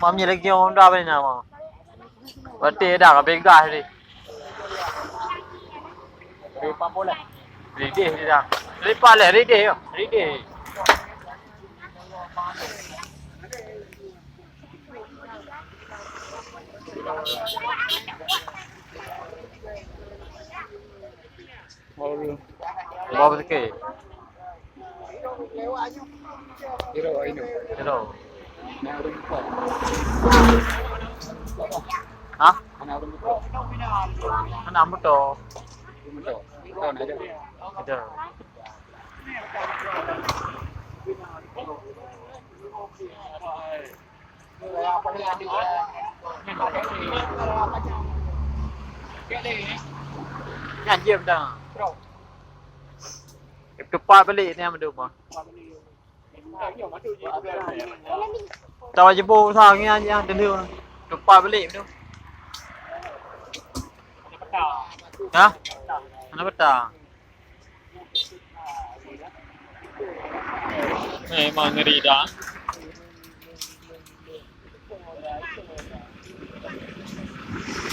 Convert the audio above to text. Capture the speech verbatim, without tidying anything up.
Mam nyoe lagi Honda bak na, mam. Berarti dah habis gas tadi. Rideh dia dah. Lepas leh, rideh yo. Rideh. Bawa sikit. Iro, ino. Iro. Nah, ureueng muka. Hah? Anak ureueng muka. Anak muda. Ureueng muda. Tahu nak aja. Ada. Nyan jeuem dah. Tepat balik ni, Amadou, bah. Tawa jebol sa ngian, ngian, teuneu. Tepat balik tu. Hah? Mana petang? Memang ngeri dah.